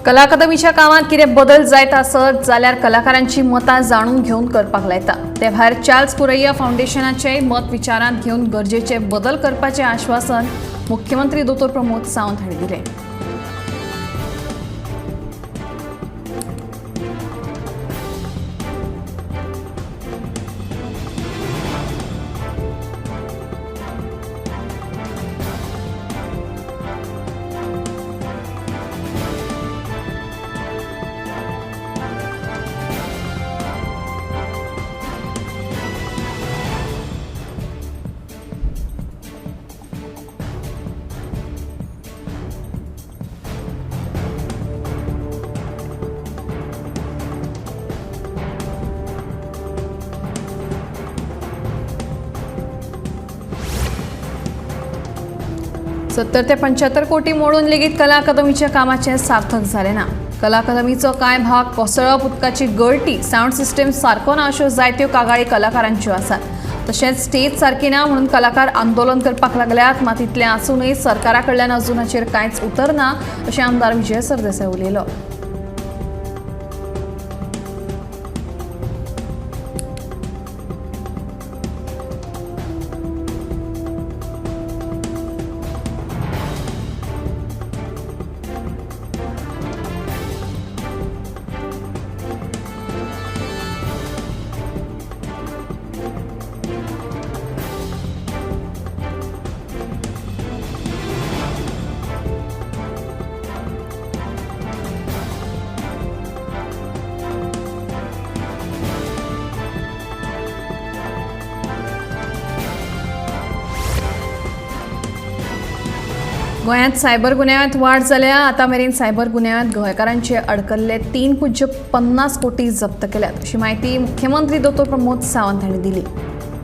कला अकादमीच्या कामात कितें बदल जायत आसत जाल्यार कलाकारांची मतां जाणून घेवन करपाक लायता. ते भायर चार्ल्स कुरैया फावंडेशनाचेय मत विचारांत घेवन गरजेचे बदल करपाचें आश्वासन मुख्यमंत्री दोतोर प्रमोद सावंत हांणी दिलें. 70 ते 75 कोटी मोडून लेगीत कला अकादमीच्या कामाचें सार्थक जालें ना. कला अकादमीचो कांय भाग कोसळप, उदकाची गळटी, सावंड सिस्टम सारको ना अश्यो जायत्यो कागाळी कलाकारांच्यो आसात. तशेंच स्टेज सारकी ना म्हणून कलाकार आंदोलन करपाक लागल्यात. मात इतलें आसूनय सरकारा कडल्यान अजून हाचेर कांयच उतर ना अशें आमदार विजय सरदेसाय उलयलो. गोंयांत सायबर गुन्यांवांत वाड जाल्या. आतां मेरेन सायबर गुन्यांवांत गोंयकारांचे अडकल्ले 3.50 कोटी जप्त केल्यात अशी म्हायती मुख्यमंत्री दोतोर प्रमोद सावंत हांणी दिली.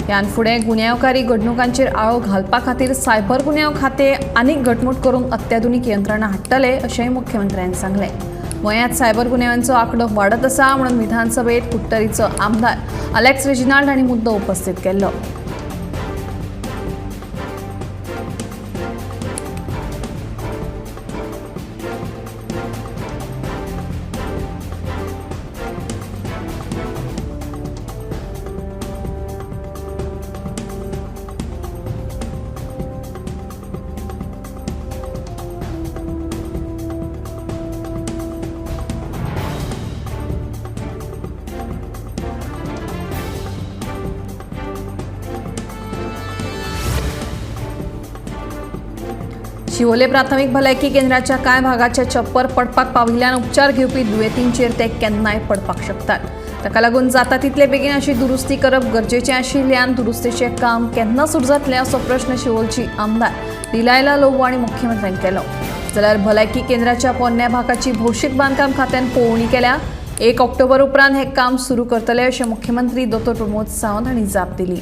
ह्यान फुडें गुन्यांवकारी घडणुकांचेर आळो घालपा खातीर सायबर गुन्यांव खातें आनीक घटमूट करून अत्याधुनीक यंत्रणा हाडटले अशेंय मुख्यमंत्र्यान सांगलें. गोंयांत सायबर गुन्यांवांचो आंकडो वाडत आसा म्हणून विधानसभेत कुडटरीचो आमदार अलेक्स रेजिनाल्ड हांणी मुद्दो उपस्थित केल्लो. शिवोले प्राथमिक भलायकी केंद्राच्या कांय भागाचे छप्पर पडपाक पाविल्ल्यान उपचार घेवपी दुयेंतींचेर ते केन्नाय पडपाक शकतात. ताका लागून जाता तितले बेगीन अशी दुरुस्ती करप गरजेचें आशिल्ल्यान दुरुस्तीचें काम केन्ना सुरू जातलें असो प्रश्न शिवोलची आमदार डिलायला लोबो हांणी मुख्यमंत्र्यांक केलो. जाल्यार भलायकी केंद्राच्या पोरण्या भागाची भौशीक बांदकाम खात्यान पळोवणी केल्या. 1 ऑक्टोबर उपरांत हें काम सुरू करतले अशें मुख्यमंत्री दोतोर प्रमोद सावंत हांणी जाप दिली.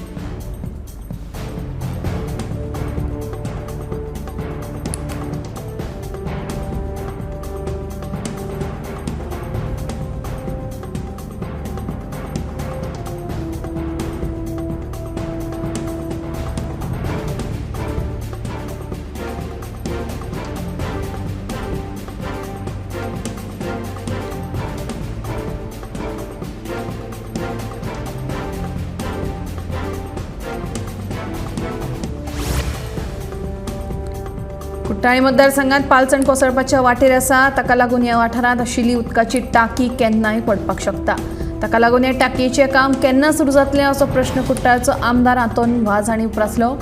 कुट्टाळी मतदारसंघात पालसण कोसळपाच्या वाटेर आसा. ताका लागून ह्या वाठारांत आशिल्ली उदकाची टाकी केन्नाय पडपाक शकता. ताका लागून हे टाकयेचें काम केन्ना सुरू जातलें असो प्रश्न कुट्टाळचो आमदार आंतोन वाज हांणी उप्रासलो.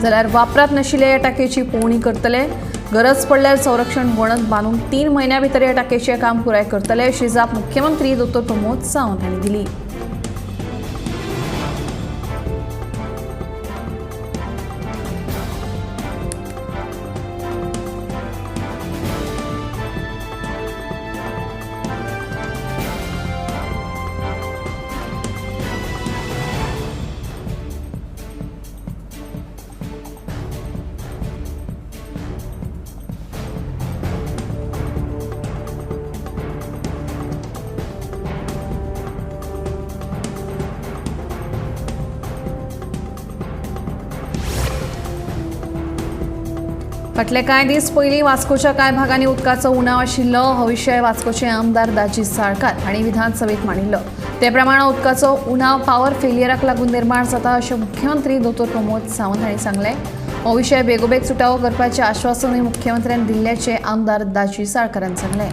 जाल्यार वापरांत नाशिल्ल्या ह्या टाकयेची पळोवणी करतले. गरज पडल्यार संरक्षण वणत बांदून 3 म्हयन्यां भितर ह्या टाकयेचें काम पुराय करतले अशी जाप मुख्यमंत्री दोतोर प्रमोद सावंत हांणी दिली. फाटले कांय दीस पयलीं वास्कोच्या कांय भागांनी उदकाचो उणाव आशिल्लो. हो विशय वास्कोचे आमदार दाजी साळकार हांणी विधानसभेत मांडिल्लो. ते प्रमाण उदकाचो उणाव पावर फेलियराक लागून निर्माण जाता अशें मुख्यमंत्री दोतोर प्रमोद सावंत हांणी सांगलें. हो विशय बेगोबेग सुटावो करपाचें आश्वासनूय मुख्यमंत्र्यान दिल्ल्याचें आमदार दाजी साळकारान सांगलें.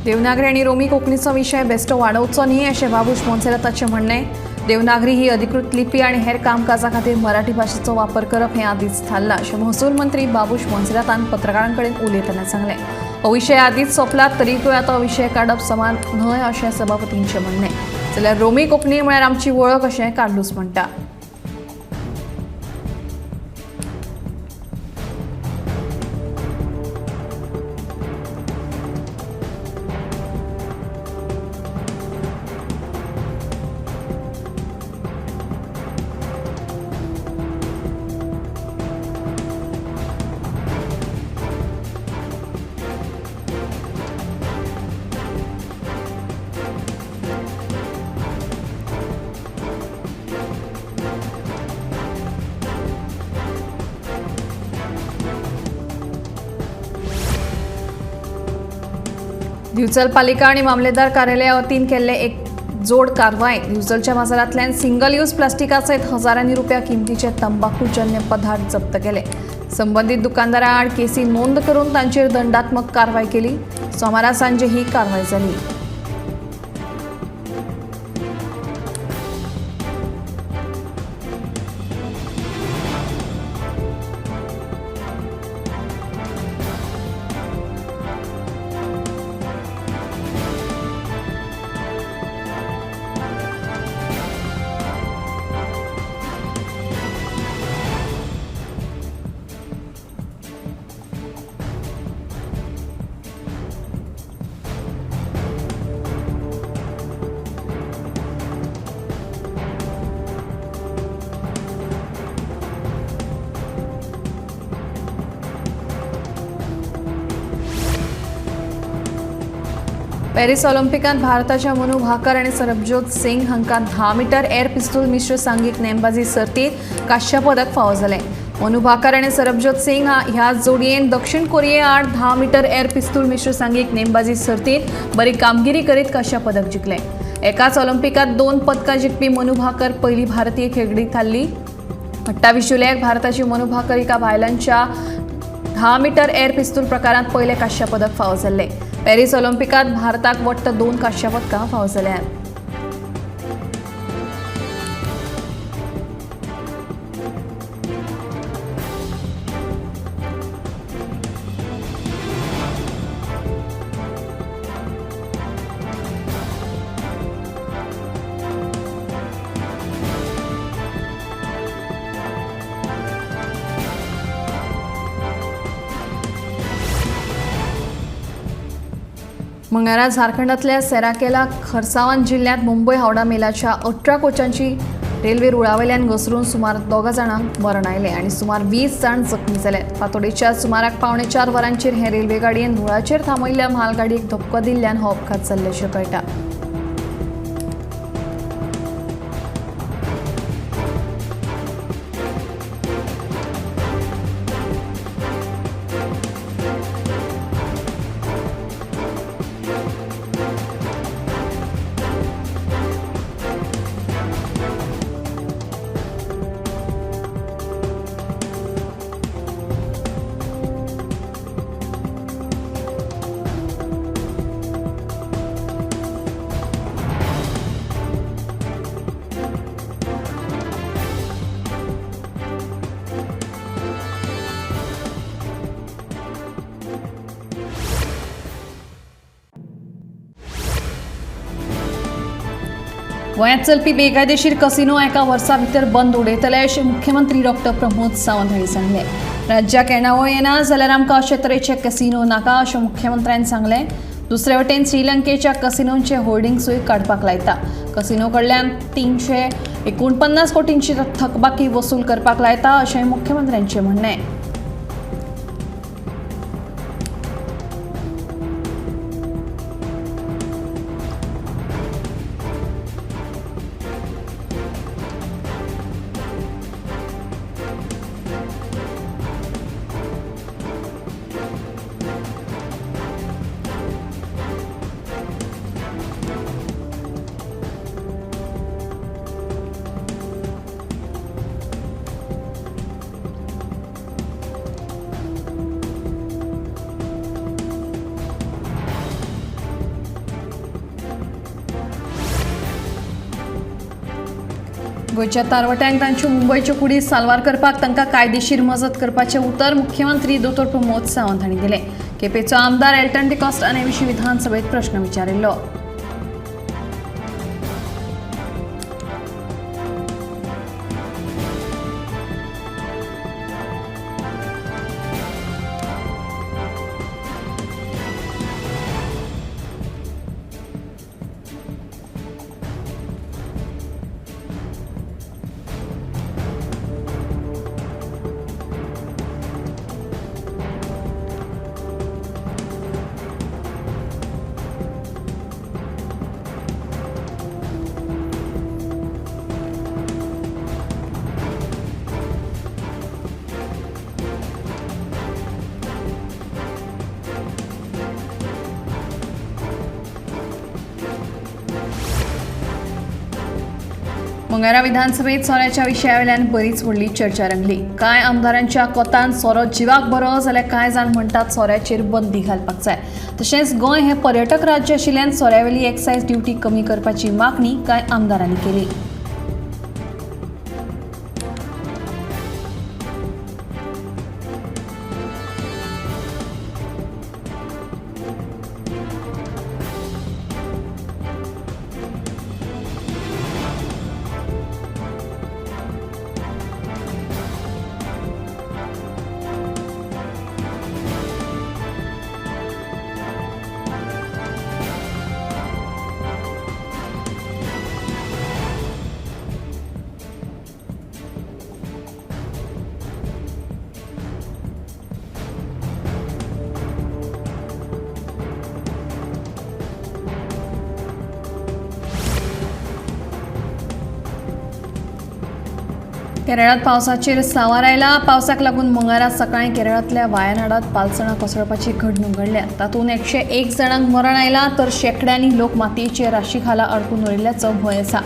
देवनागरी आनी रोमी कोंकणीचो विशय बेस्टो वाडोवचो न्ही अशें बाबूश मोन्सेराताचें म्हणणें. देवनागरी ही अधिकृत लिपी आनी हेर कामकाजा खातीर मराठी भाशेचो वापर करप हें आदींच थारलां अशें महसूल मंत्री बाबूश मोन्सेरातान पत्रकारां कडेन उलयतना सांगलें. हो विशय आदींच सोंपला तरीकूय आतां विशय काडप समान न्हय अशें सभापतींचें म्हणणें. जाल्यार रोमी कोंकणी म्हळ्यार आमची वळख अशें कार्लूस म्हणटा. दिवचल पालिका आनी मामलेदार कार्यालया वतीन केल्ले एक जोड कारवाय. दिवचलच्या बाजारांतल्यान सिंगल यूज प्लास्टिका सयत हजारांनी रुपया किमतीचे तंबाखूजन्य पदार्थ जप्त केले. संबंदीत दुकानदारां आड केसी नोंद करून तांचेर दंडात्मक कारवाय केली. सोमारा सांजे ही कारवाय जाली. पॅरिस ऑलिम्पिकांत भारताच्या मनू भाकर आनी सरबजोत सिंग हांकां 10 मीटर एअर पिस्तूल मिश्र सांघीक नेमबाजी सर्तींत कांस्य पदक फावो जालें. मनू भाकर आनी सरबजोत सिंग ह्या जोडयेन दक्षिण कोरिये आड 10 मीटर एअर पिस्तूल मिश्र सांघीक नेमबाजी सर्तींत बरी कामगिरी करीत कांस्य पदक जिखलें. एकाच ऑलिम्पिकांत 2 पदकां जिखपी मनू भाकर पयली भारतीय खेळगडी थारली. 28 जुलयाक भारताची मनू भाकर हिका बायलांच्या 10 मीटर एअर पिस्तूल प्रकारांत पयलें कांस्य पदक फावो जाल्लें. पॅरिस ऑलिम्पिकांत भारताक वट्ट 2 कांस्य पदकां फावो जाल्यांत. मंगळारा झारखंडातल्या सेराकेला खरसावान जिल्ह्यात मुंबय हावडा मेलाच्या 18 कोचांची रेल्वे रुळावेल्यान घसरून सुमार 2 जाणांक मरण आयलें आनी सुमार 20 जाण जखमी जाले. फातोडेच्या सुमाराक 3:45 वरांचेर हे रेल्वे गाडयेन रुळाचेर थांबयल्ल्या म्हालगाडयेक धपको दिल्ल्यान हो अपघात जाल्ल्याचें कळटा. गोंयांत चलपी बेकायदेशीर कसिनो एका वर्सा भितर बंद उडयतले अशें मुख्यमंत्री डॉक्टर प्रमोद सावंत हांणी सांगलें. राज्याक येणावळ येना जाल्यार आमकां अशे तरेचे कसिनो नाका अशें मुख्यमंत्र्यान सांगलें. दुसरे वटेन श्रीलंकेच्या कसिनोंचे होर्डिंग्सूय काडपाक लायता. कसिनो कडल्यान 349 कोटींची थकबाकी वसूल करपाक लायता अशें मुख्यमंत्र्यांचें म्हणणें. गोंयच्या तारवट्यांक तांच्यो मुंबयच्यो कुडी साल्वार करपाक तांकां कायदेशीर मजत करपाचें उतर मुख्यमंत्री दोतोर प्रमोद सावंत हांणी दिलें. केपेंचो आमदार एल्टन डिकॉस्टा हे विशीं विधानसभेत प्रश्न विचारिल्लो. मंगळारा विधानसभेत सोऱ्याच्या विशयावेल्यान बरीच व्हडली चर्चा रंगली. कांय आमदारांच्या कोतान सोरो जिवाक बरो जाल्यार कांय जाण म्हणटात सोऱ्याचेर बंदी घालपाक जाय. तशेंच गोंय हें पर्यटक राज्य आशिल्ल्यान सोऱ्यावेली एक्सायज ड्युटी कमी करपाची मागणी कांय आमदारांनी केली. केरळात पावसाचेर सांवार आयला. पावसाक लागून मंगळारा सकाळीं केरळांतल्या वायनाडात पालसणां कोसळपाची घडणूक घडल्या. तातूंत 101 जाणांक मरण आयलां तर शेंकड्यांनी लोक मातयेचे राशी खाला अडकून उरिल्ल्याचो भंय आसा.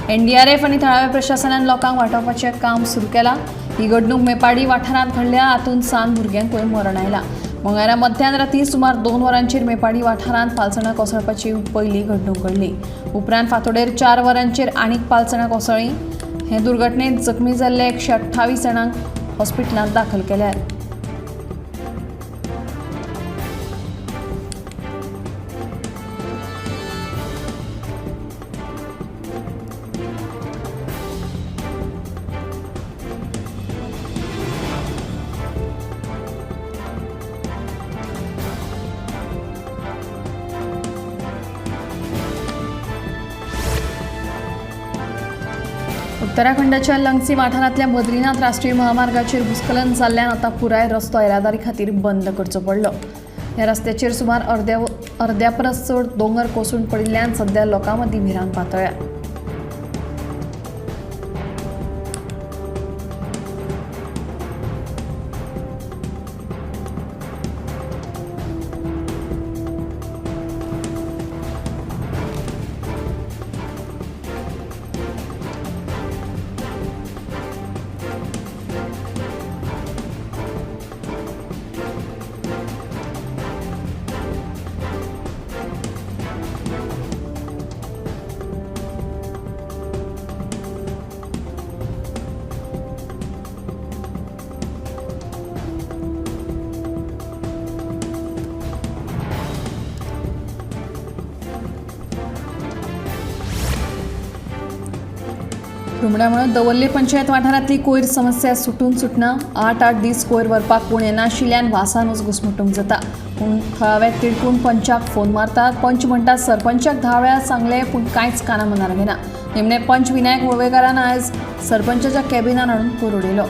एनडीआरएफ आनी थळाव्या प्रशासनान लोकांक वाटावपाचें काम सुरू केलां. ही घडणूक मेपाडी वाठारांत घडल्या. हातूंत 7 भुरग्यांकूय मरण आयलां. मंगळारा मध्यान राती सुमार 2 वरांचेर मेपाडी वाठारांत पालसणां कोसळपाची पयली घडणूक घडली. उपरांत फांतोडेर 4 वरांचेर आनीक पालसणां कोसळ्ळीं. हे दुर्घटनेत जखमी जाल्ले 128 जाणांक हॉस्पिटलांत दाखल केल्यात. उत्तराखंडाच्या लंगसी वाठारांतल्या बद्रीनाथ राष्ट्रीय महामार्गाचेर भूस्खलन जाल्ल्यान आतां पुराय रस्तो येरादारी खातीर बंद करचो पडलो. ह्या रस्त्याचेर सुमार अर्द्या परस चड दोंगर कोसळून पडिल्ल्यान सध्या लोकां मदीं भिरांत पातळ्ळ्या. हुमणामुळे दवर्ले पंचायत वाठारांतली कोयर समस्या सुटून सुटना. 8-8 दीस कोयर व्हरपाक कोण येनाशिल्ल्यान वासानूच घुसमटूंक जाता. पूण थळावे तिडकून पंचाक फोन मारतात. पंच म्हणटात सरपंचाक 10 वेळा सांगले पूण कांयच काना मनार घेना. निमणे पंच विनायक वळवेकारान आयज सरपंचाच्या कॅबिनान हाडून कोयर उडयलो.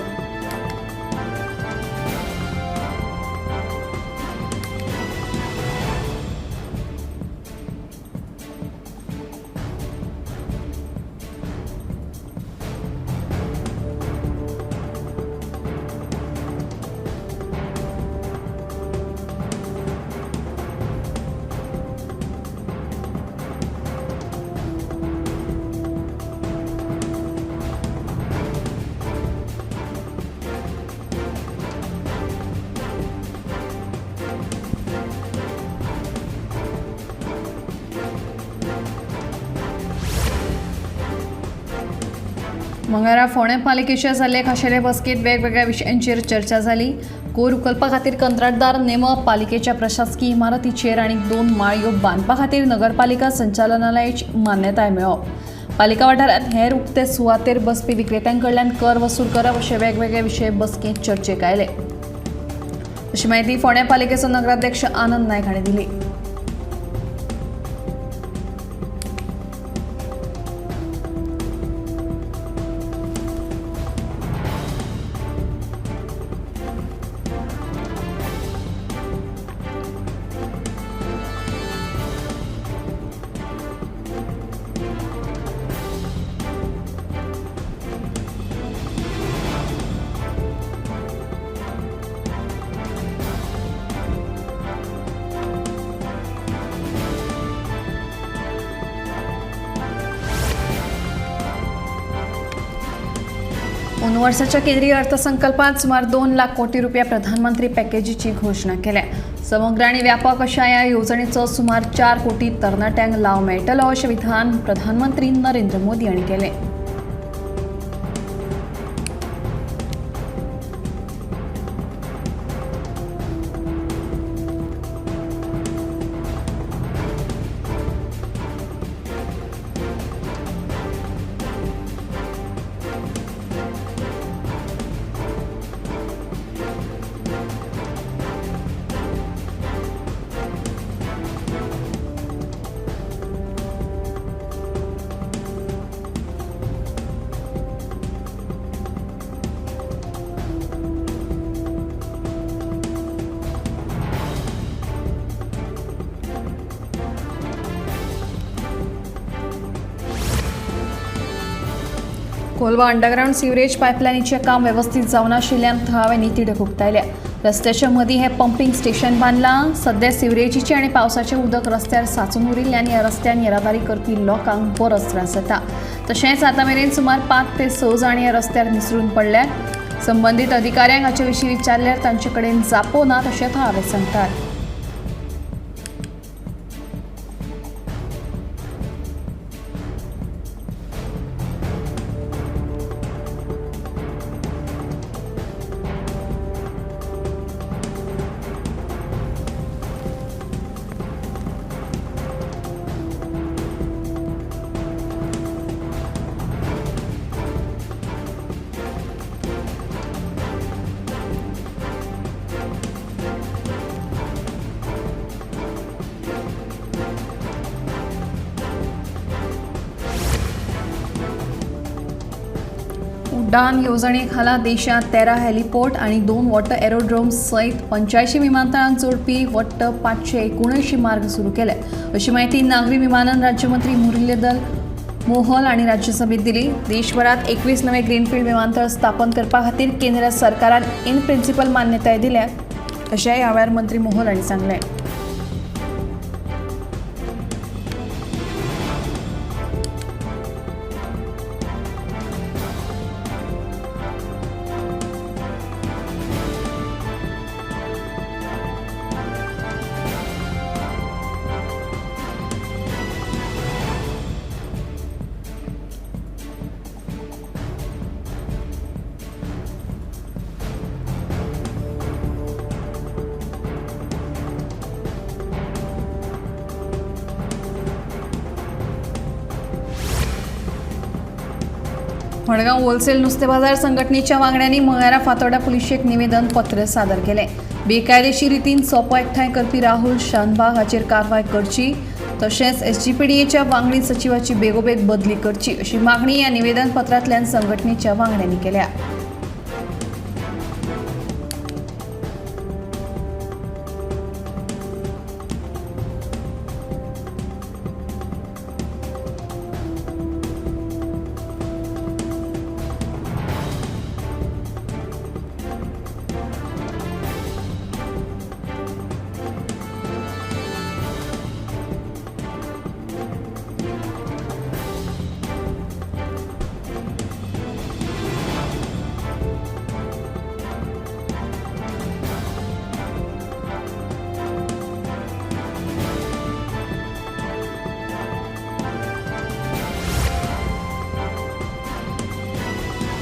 मंगळारा फोंडें पालिकेच्या जाल्ले खाशेले बसकेंत वेगवेगळ्या विशयांचेर चर्चा जाली. कोयर उखलपा खातीर कंत्राटदार नेमप, पालिकेच्या प्रशासकीय इमारतीचेर आनी 2 माळयो बांदपा खातीर नगरपालिका संचालनालयाची मान्यताय मेळोवप, पालिका वाठारांत हेर उक्ते सुवातेर बसपी विक्रेत्यां कडल्यान कर वसूल करप अशे वेगवेगळे विशय बसकेंत चर्चेक आयले, अशी म्हायती फोंडें पालिकेचो नगराध्यक्ष आनंद नायक हांणी दिली. अंदू वर्साच्या केंद्रीय अर्थसंकल्पात सुमार 2 लाख कोटी रुपया प्रधानमंत्री पॅकेजीची घोशणा केल्या. समग्र आनी व्यापक अशा ह्या येवजणेचो सुमार 4 कोटी तरणाट्यांक लाव मेळटलो अशें विधान प्रधानमंत्री नरेंद्र मोदी हांणी केलें. कोलवा अंडरग्राउंड सिवरेज पायपलायनीचें काम वेवस्थीत जावनाशिल्ल्यान थळाव्यांनी तिडक उक्तायल्या. रस्त्याच्या मदीं हें पंपींग स्टेशन बांदलां. सध्या सिवरेजीचें आनी पावसाचें उदक रस्त्यार सांचून उरिल्ल्यान ह्या रस्त्यान येरादारी करपी लोकांक बरोच त्रास जाता. तशेंच आतां मेरेन सुमार 5 ते 6 जाण ह्या रस्त्यार निसरून पडल्यात. संबंदीत अधिकाऱ्यांक हाचे विशीं विचारल्यार तांचे कडेन जापो ना अशें थळावे सांगतात. उड्डाण येवजणेखाला देशात 13 हेलिपोर्ट आणि 2 वॉटर एरोड्रोम सयत 85 विमानतळांक जोडपी वट्ट 579 मार्ग सुरू केले, अशी माहिती नागरी विमानन राज्यमंत्री मुरलीधर मोहोळ आणि राज्यसभेत दिली. देशभरात 21 नवे ग्रीनफील्ड विमानतळ स्थापन करपा खातीर केंद्र सरकारान इन प्रिन्सिपल मान्यताय दिल्या, अशें ह्या वेळार मंत्री मोहोळ हांणी सांगलें. मडगांव होलसेल नुस्तें बाजार संघटनेच्या वांगड्यांनी मंगळारा फातोर्डा पुलिशेक निवेदन पत्र सादर केलें. बेकायदेशीर रितीन सोपो एकठांय करपी राहुल शानबाग हाचेर कारवाय करची, तशेंच एसजीपीडीएच्या वांगडी सचिवाची बेगोबेग बदली करची अशी मागणी ह्या निवेदन पत्रांतल्यान संघटनेच्या वांगड्यांनी केल्या.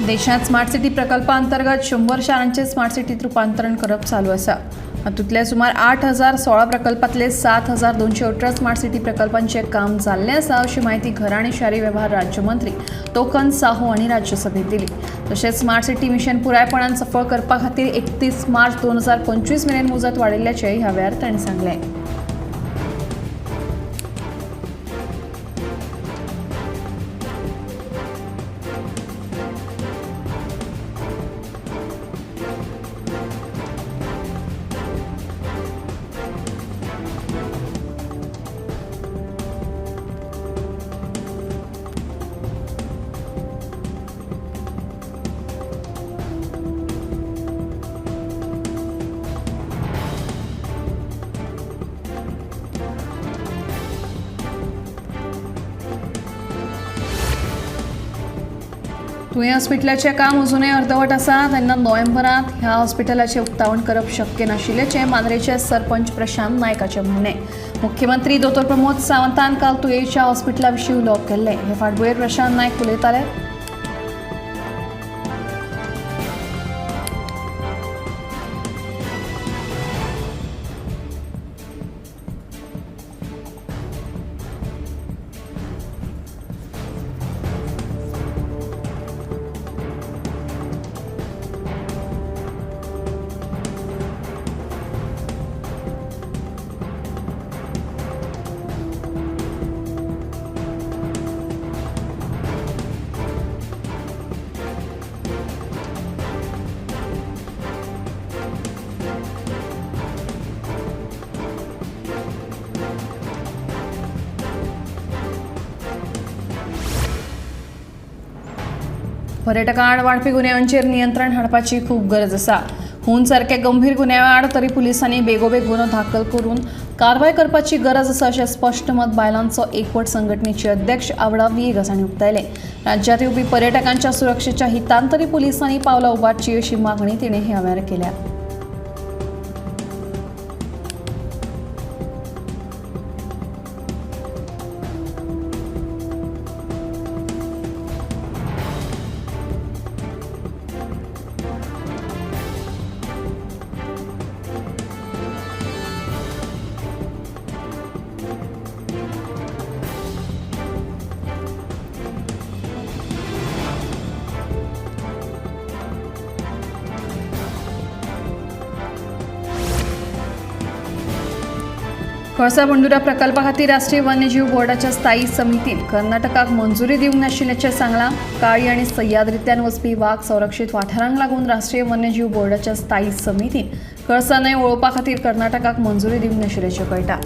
देशात स्मार्ट सिटी प्रकल्पांतर्गत 100 शारांचे स्मार्ट सिटीत रूपांतरण करप चालू आसा. हातूंतले सुमार 8,016 प्रकल्पांतले 7,218 स्मार्ट सिटी प्रकल्पांचें काम जाल्लें आसा अशी म्हायती घर आनी शारी वेव्हार राज्यमंत्री तोखन साहू हांणी राज्यसभेत दिली. तशेंच स्मार्ट सिटी मिशन पुरायपणान सफळ करपा खातीर 31 मार्च 2025 मेरेन मुजत वाडयल्ल्याचें ह्या वेळार तांणी सांगलें. तुयें हॉस्पिटलाचें काम अजुनूय अर्दवट आसा. तेन्ना नोव्हेंबरांत ह्या हॉस्पिटलाचें उक्तावण करप शक्य नाशिल्ल्याचें मांद्रेचे सरपंच प्रशांत नायकाचें म्हणणें. मुख्यमंत्री दोतोर प्रमोद सावंतान काल तुयेंच्या हॉस्पिटला विशीं उलोवप केल्लें. हे फाटभुंयेर प्रशांत नायक उलयताले. पर्यटकां आड वाडपी गुन्यांवांचेर नियंत्रण हाडपाची खूब गरज आसा. खून सारक्या गंभीर गुन्यांवा आड तरी पुलिसांनी बेगोबेग गुन्हो दाखल करून कारवाय करपाची गरज आसा अशें स्पश्ट मत बायलांचो एकवट संघटनेचे अध्यक्ष आवडा व्हिएगस हांणी उक्तायलें. राज्यांत येवपी पर्यटकांच्या सुरक्षेच्या हितान तरी पुलिसांनी पावलां उबारची अशी मागणी तिणें ह्या वेळार केल्या. कळसा बंडुरा प्रकल्पा खातीर राष्ट्रीय वन्यजीव बोर्डाच्या स्थायी समितीन कर्नाटकाक मंजुरी दिवंक नाशिल्ल्याचें सांगलां. काळी आनी सह्याद्रींतल्यान वचपी वाग संरक्षीत वाठारांक लागून राष्ट्रीय वन्यजीव बोर्डाच्या स्थायी समितीन कळसा न्हंय वळोवपा खातीर कर्नाटकाक मंजुरी दिवंक नाशिल्ल्याचें कळटा.